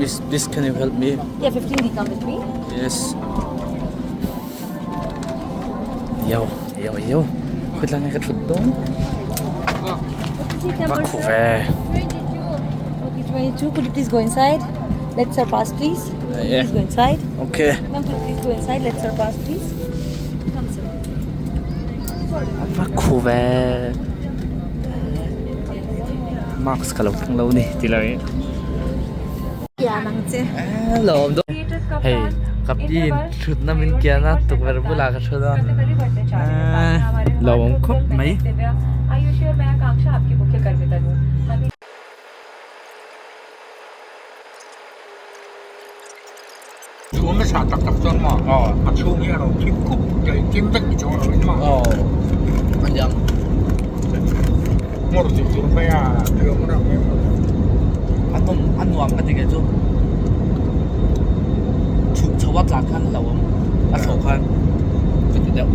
Please, please can you help me? Yeah, 15 we come with me. Yes. Yo, yo, yo. Khutlang nge ka thut dawn? Va khu ve. Okay, 22. Could you please go inside? Let's surpass, please. Yeah. Please go inside. Okay. Ma'am, could you please go inside? Let's surpass, please. Come, sir. Va khu ve. Mask ka lo keng lo ni ti lo in. Lawm dawn. Hei ka pi in thutna min kian a tukverh bulah ka thu dawn. Lawm khawp mai. Chhum a sa tak tak chuan maw a chhung hi a lo thip khup daih kim vek ni chuang lo in maw. Aw a liam. Ngawr tur tur mai a tui awm rang mai maw. A nawm a nuam ka ti kei chu. Chhuk chho a tlan khan a lo awm a thlawh khan ka ti deuh.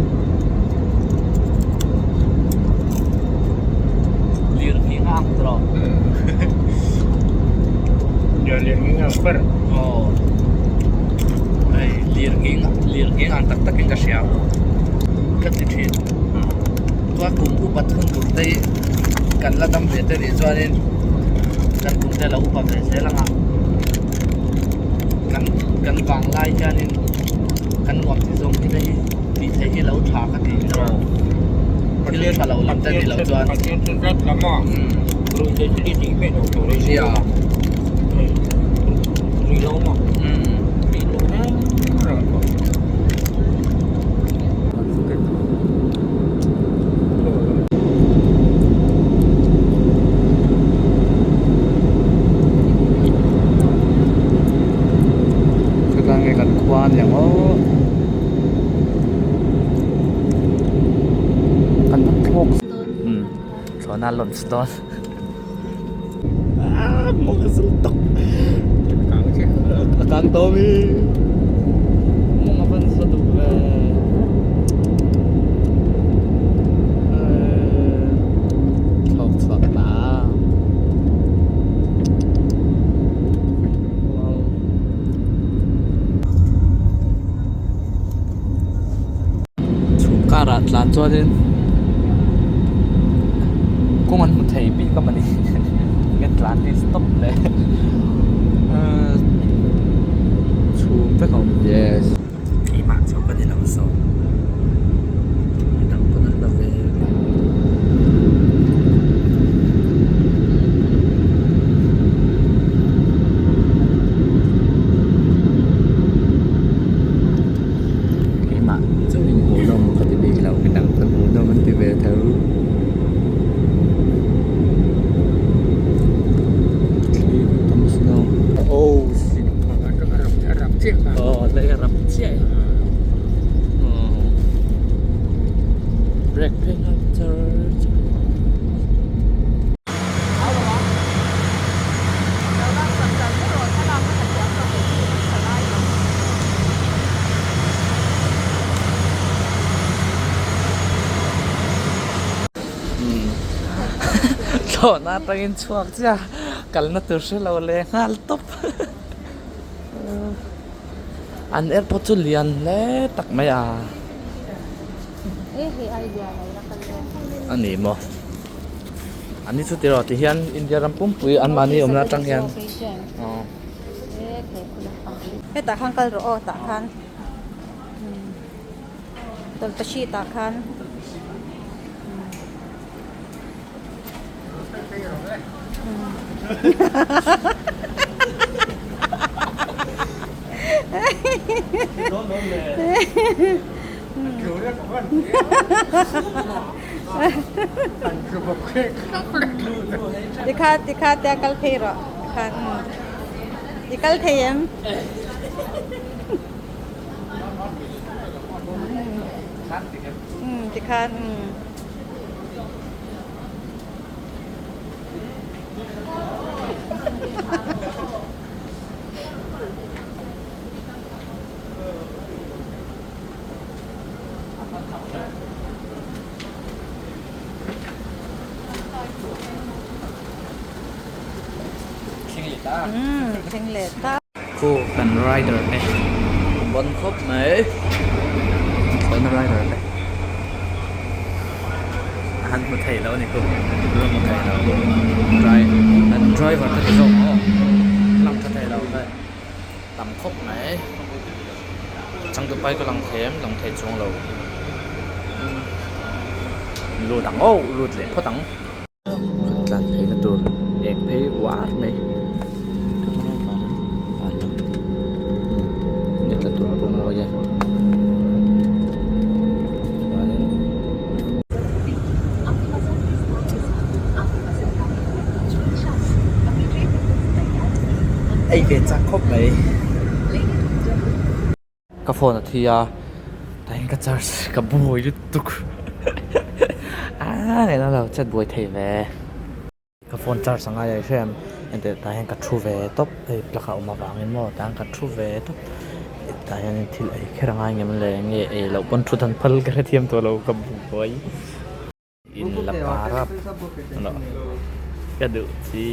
Lir nghing a ang tawh. Lir nghing ang ber. Aw. Hei lir nghing lir nghing ang tak takin ka hria. Ka ti thin. Chuan kum upa thun tur te hi kan la dam ve te nih chuanin kan kum te a lo upa ve zel ang a. Kan kan vang lai hianin kan nuam ti zawng hi hei tih theih hi lo tha ka ti emaw thil tha lo lam te nih loh chuan. Khawtlai nge kan khua a ni ang aw kan thlawk umm thlawhna a launch dawn ah mawng a zul tawk a kang tawh ami mawng a van za duh ve thlawk chhuak ta. Chhum karah tlan chuanin kawng an hmu thei bik a mawni nge tlan hi stop leh chhum vek a awm yes keimah chauh ka ni lo so midang pawn an la ve. Keimah chauhin hmuhnawm ka ti bik lo midang pawn hmuhnawm an ti ve tho. Thli tam snow oh shit aw lei a rap chiah e break phei nghal char char. Thlawhna atangin chhuak chiah kalna tur hre lo leh nghal tawp an airport chu lian hle tak mai a a ni maw an ni chu tiraw ti hian India ram pumpui an mahni awmna atang hian aw. Hetah khan kal rawh aw tah khan tawlhpahrit ah khan. Tikha tikha tia kal phei rawh tikhan i kal thei em? Tikhan. Thleng leh ta. Khu kan rider te bon khawp mai thlawhna rider te a han hmu thei lo a ni khu a hmu thei lo an driver te ti zawk maw lang tha thei lo hei tam khawp mai changtupai ka lang thei em lang thei chuang lo lut ang aw lut leh phawt ang. Kan tlan phei na tur ek phei uar mai van lam ni tla tur pawh mawi e chuanin ei ve chak khawp mai. Ka phone a thi a tahin ka charge ka buai lutuk aaa eng alo chat buai thei ve ka phone charge a ngai a i hre em enteh tah hian ka thu ve tawp hei plug a awm avangin maw tah hian ka thu ve tawp tah hian thil ei kher a ngai ngem le nge ei loh pawn thu dan phal ka hrethiam tawh lo ka buai. In la parap ka duh chi.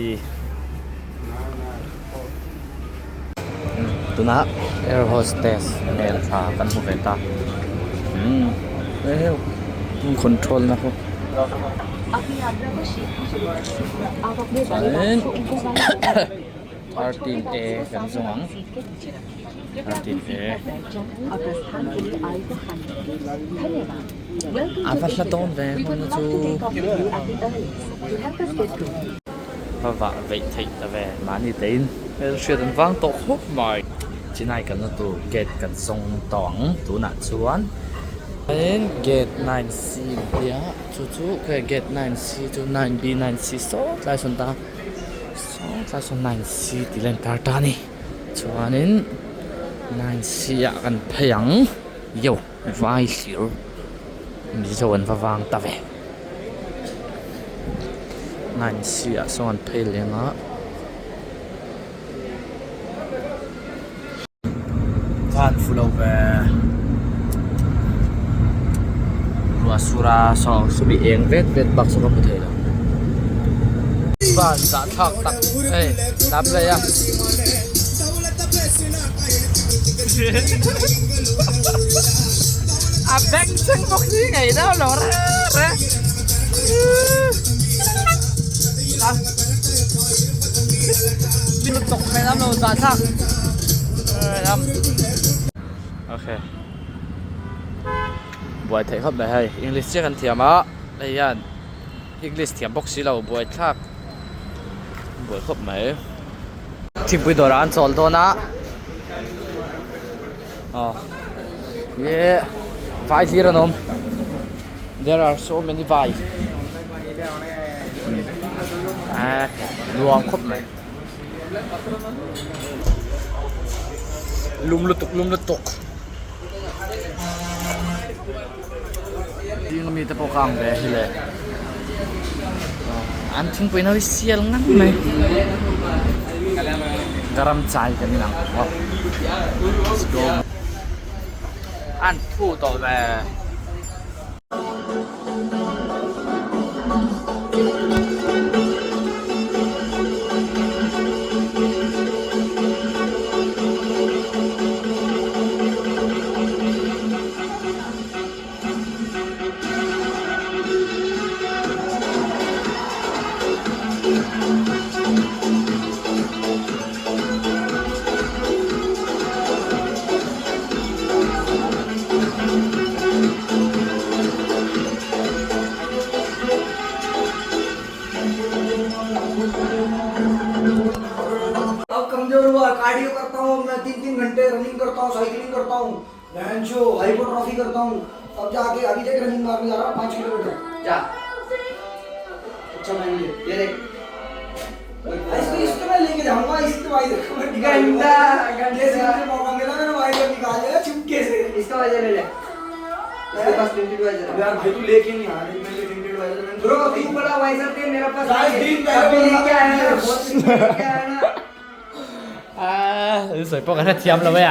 Tunah air hostess hmel tha kan hmu ve ta. Control na khaw. Chuanin 13A kan zawng ang. 13A. A va hla dawn ve hmun na chu va vah veih theih ta ve mahni tein hriat an vang tawh khawp mai chinai kalna tur gate kan zawng tawh ang tunah chuan gate 9C an tia chu chu gate 9C chu 9B 9C saw tlai sawn ta saw tlai sawn 9C tih la intar ta a ni chuanin 9C ah kan phei ang yo. Vai hlir Mizo an va vang ta ve. 9C ah sawn an phei leng a. Van fu lo ve. Ruah sur a saw sumi eng vet vet bak saw ka hmu thei lo. Van zahthlak tak hei lam leh a. A beng chheng bawk si ngei deuh lo reng reng. Lutuk mai lam lo zahthlak. Okay. Buai theih khawp mai hei English chiah kan thiam a hei hian English thiam bawk si lo buai thlak buai khawp mai. Thingpui dawrah an chawl dawn a aw ye vai hlir an awm there are so many vai ah nuam khawp mai lum lutuk lum lutuk ding ami te pawh ka ang ve hi le an thingpui no hi sial ngang mai garam chai kan inang aw let's go an thu tawh ve. अब कमजोर हुआ cardio करता हूँ मैं तीन तीन घंटे रनिंग करता हूँ साइकिलिंग करता हूँ बहन हाइपोट्रॉफी करता हूँ तब जाके अभी देख रनिंग मारने जा रहा हूँ 5 किलोमीटर जा अच्छा मैं ये ये देख इसको इसको मैं लेके जाऊंगा इसको भाई देखो मैं घंटा, घंटा। जैसे मुझे मौका मिला मैंने भाई को निकाल लिया चुपके से इसका वाइजर ले ले इसके पास प्रिंटेड वाइजर है यार भाई तू लेके नहीं आ रही मेरे प्रिंटेड वाइजर मैंने ब्रो तू बड़ा वाइजर दे मेरे पास गाइस, नहीं है। दिन पहले अभी बोला लेके आया था। है बहुत दिन लेके आया ना a sawi pawh kan hrethiam lo mai a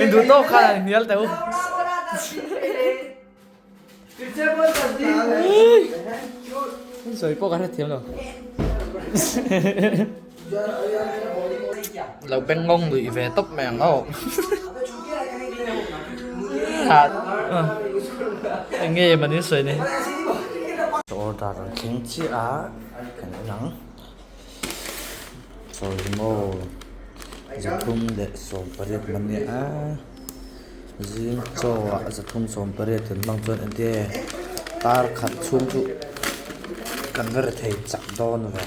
in duh tawk khan an hnial teuh बड़ा बड़ा 10 दिन पहले फिर से बोल 10 दिन sawi pawh kan hrethiam lo यार यार मेरा body Lo bengngawng nuih ve tawp mai ang aw. Eng nge mahni sawi ni. Order an thleng chiah a kan en ang. Chaw hi maw 318 man nia a zing chaw ah 318 kan hmang chuan engtin nge kar khat chhung chu kan va ri thei chak dawn ve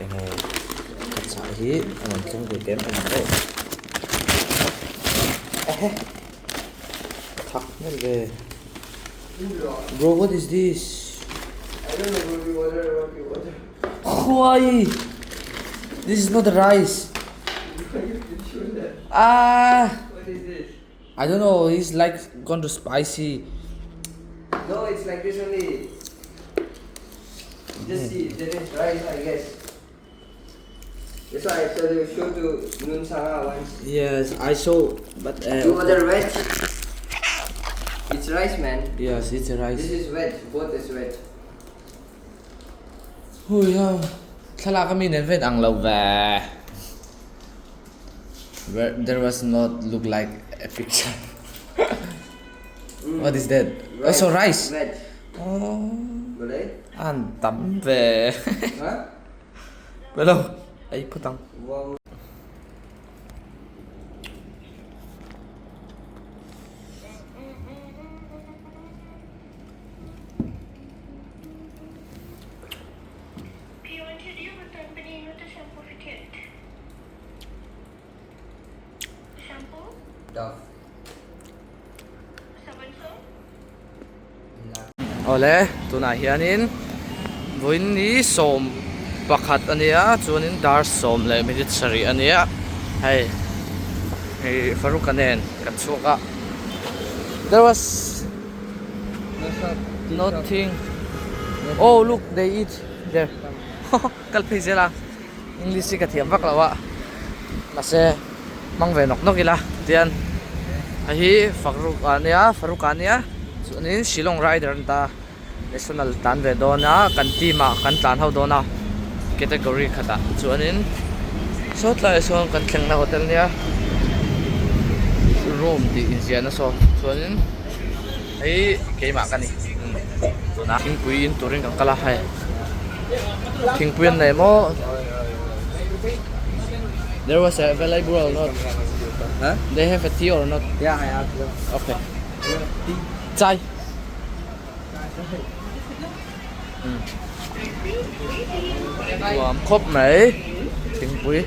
enge ka chah hi a rawn thleng ve kem em ang aw ehe thak hmel ve bro what is this khuai this is not rice ah I don't know it's like gone to spicy No, it's like this only. Just see, there is rice, I guess. That's why I tell you, show to Nun Sanga once. Yes, I saw, but You order veg. It's rice, man. Yes, it's a rice. This is veg. Both is veg. Hui ha, thlalak a mi nen ven ang lo ve. Where there was not look like a picture. What is that? Rice. Oh, so rice. Veg. Oh, Boleh? an tam ve. Huh? Hello, ei phawt ang. Wow. Awle tunah hianin vawiin ni sawm pakhat a nia chuanin dar sawm leh minute sarih a nia hei hei Faruka nen kan chhuak a there was nothing oh look they eat there kal phei zel a English hi ka thiam vak lo a mahse hmang ve nawk nawk ila tian hei hi Farook a nia Farook a nia chuanin Shillong rider an ta national tlan ve dawn a kan team ah kan tlan ho dawn a category khatah chuanin saw tlaiah sawn kan thlengna hotel nia room tih inziahna saw chuanin hei keimah ka ni tunah thingpui in turin kan kal a hei thingpui an nei maw there was a available or not Huh? they have a tea or not Yeah, I asked them. okay chai nuam khawp mai thingpui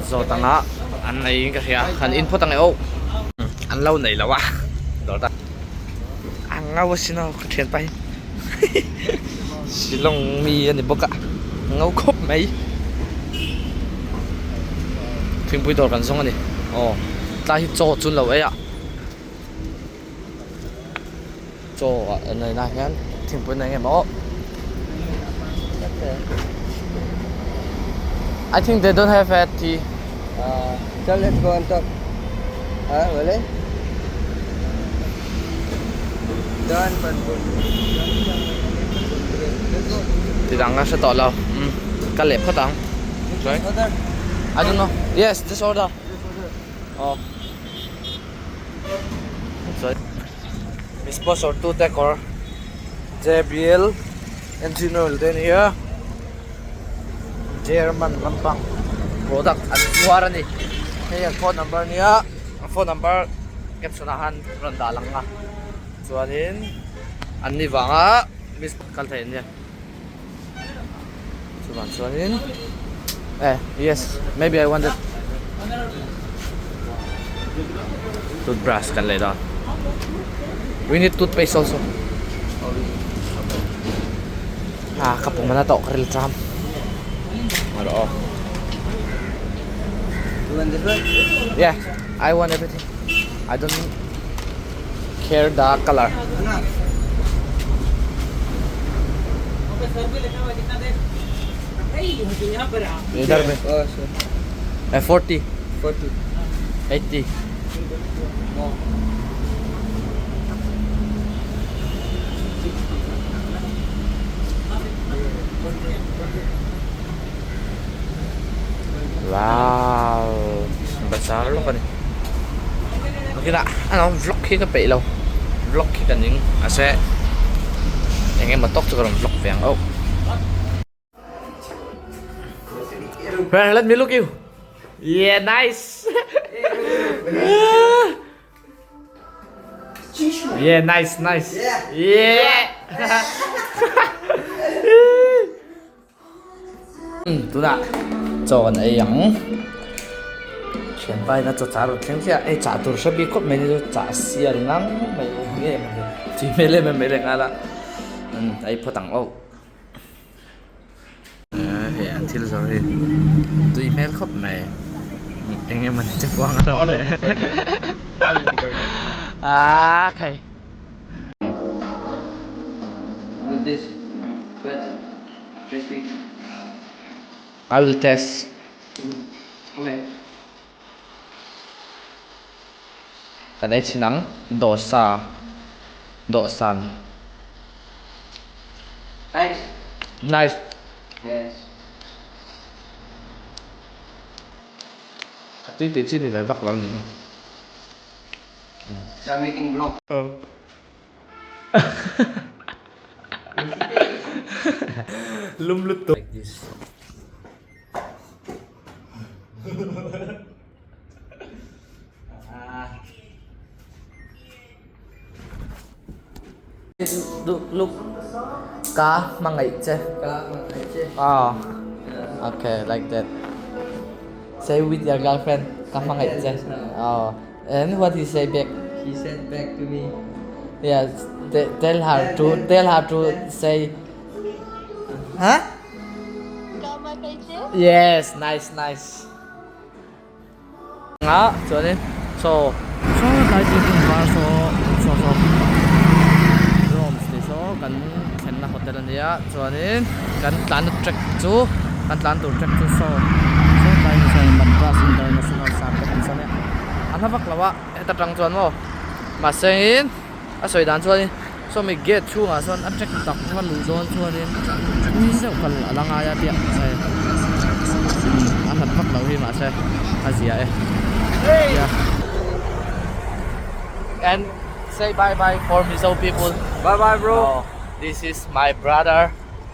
zawt anga an nei in ka hria han in phawt ang e aw an lo nei lo a dawr ta a ngau asin aw ka thianpa hi Shillong mi a ni bawk a ngau khawp mai thingpui dawr kan zawng a ni aw tlai hi chaw chu an lo ei a. Chaw ah an ei nah hian thingpui an ei nge maw I think they don't have a tea. So let's go on top. Ha, boleh? Done, Ti dang a hre tawh lo. Ka leh phawt ang. I don't know. Yes, this order. Oh. Mi sponsor tu te kawr J_B_L engine oil te ania German lampang product an zuar a ni hei an phone number ania a phone number caption ah khan rawn dah lang a chuanin an ni vanga mi kal thei an nia chuvang chuanin eh yes maybe I want that toothbrush kan lei dawn we need toothpaste also ah ka pum a na tawh ka ril tram erawh aw You want this one? yeah I want everything I don't care the color. इधर में Oh, sure. 40 40. 80 More. Nakinah a lo vlog hi ka peih lo vlog hi ka ning mahse eng emaw tawk chu ka rawn vlog ve ang auh. Let me look you. Yeah, nice. Yeah, nice, nice. Yeah. Tunah chaw kan ei ang. Thianpa in a chaw chah rawn thleng chiah a, hei chah tur hre bik khawp mai ni chu chah sial ngang mai nge tui hmel em em mai leh nghal a, ei phawt ang aw. Hei an thil zawrh hi tui hmel khawp mai eng emaw ni te pawh ang a lo a khai. I will test. Okay. Kan ei chhin ang dosa dawhsan. Nice. Nice. Yes. A tui tih chi ni ve vak lo ni. So I'm making vlog. Oh. Lum lutuk. Like this. Look, look. Ka hmangaih che. Ka hmangaih che. Oh. Okay, like that. Say with your girlfriend, ka hmangaih che. Oh. And what he say back? He said back to me. Yes, tell her to tell her to say. Huh? Yes, nice, nice. Nga chuanin saw saw tlai chu hmun var saw saw saw rooms tih saw kan thlenna hotel a nia chuanin kan tlanna track chu kan tlan tur track chu saw saw tlai ni sawn Madras International Circuit tih saw a nia a hla vak lo a heta tang chuan maw mahse in a sawi dan chuanin sawmi gate chhungah sawn a track tak va luh dawn chuanin tui zeuh kal a la ngai a tia hei a hlat vak loh hi mahse a zia e and say bye bye for Mizo people bye bye bro this is my brother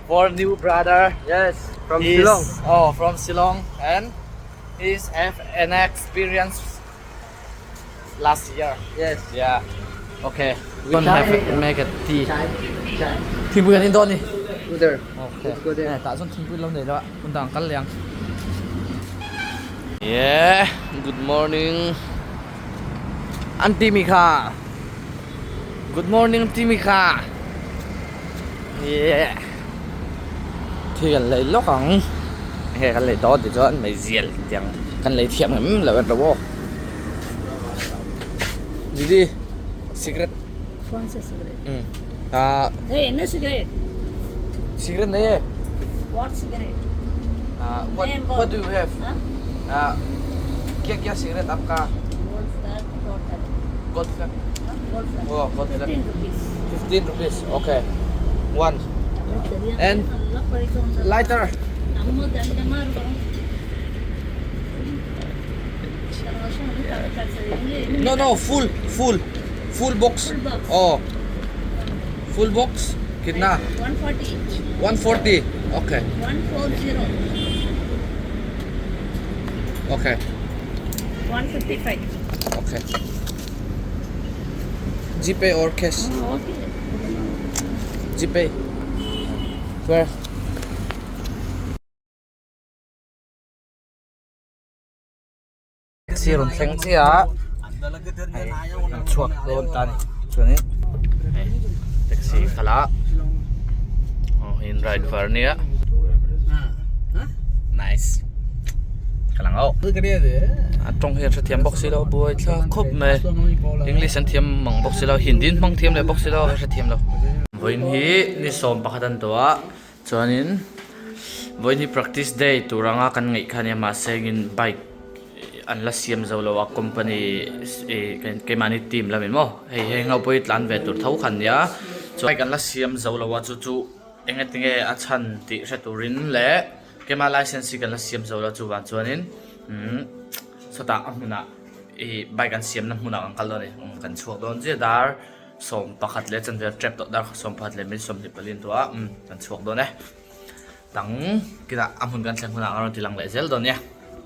for new brother yes from Shillong oh from Shillong and he's have an experience last year. Yes. Yeah. Okay. We gonna have a, make a tea. Thingpui kan in dawn ni. Go there. Okay. Let's go there. Eh, tah chuan thingpui lo nei lo a. Hun dang kal leh ang. Yeah, good morning. Auntie Mika. Good morning, Auntie Mika. Yeah. Thi kan lei lawk ang. Hei kan lei dawn ti chuan meizial tiang kan lei thiam em lo en ro aw. Didi cigarette. Kaun sa cigarette? Ah. Hey, no cigarette. Cigarette nahi hai. What cigarette? Ah, what what do you have? Huh? Ah, kya kya cigarette aapka? Gold Star, Gold Flag. Gold Flag. Gold Flag. Oh, Gold Flag. 15 rupees. 15 rupees. Okay. One. And lighter. No, no, full, full, full box. Full box. Oh, full box. Kitna? 140. 140. Okay. 140. Okay. 155. Okay. GPay or cash? Oh, okay. GPay. Where? Taxi rawn thleng chiah a hei an chhuak dawn ta a ni chuanin hei taxi khalh a aw hei an ride var ania nice ka lang auh a tawng hi an hrethiam bawk si lo buai thlak khawp mai english an thiam mang bawk si lo hindi an hmang thiam leh bawk si lo a hrethiam lo vawiin hi ni sawm pakhat an tawh a chuanin vawiin hi practice day tur anga kan ngaih kha ania mahse engin bike an la siam zo lo a company ih keimahni team lamin maw hei heng ho pawh hi tlan ve tur tho kha an nia chuan bike an la siam zo lo a chu chu engatinge a chhan tih hre turin leh keimah license hi kan la siam zo lo chuvang chuanin umm sawtah a hmunah. I bike an siamna hmunah kan kal dawn a ni. Kan chhuak dawn chiah dar 11 leh chanve a tep tawh dar 11 leh minute 24 an tuah a kan chhuak dawn e. Tang kinah a hmun kan thleng hunah kan rawn ti lang leh zel dawn nia.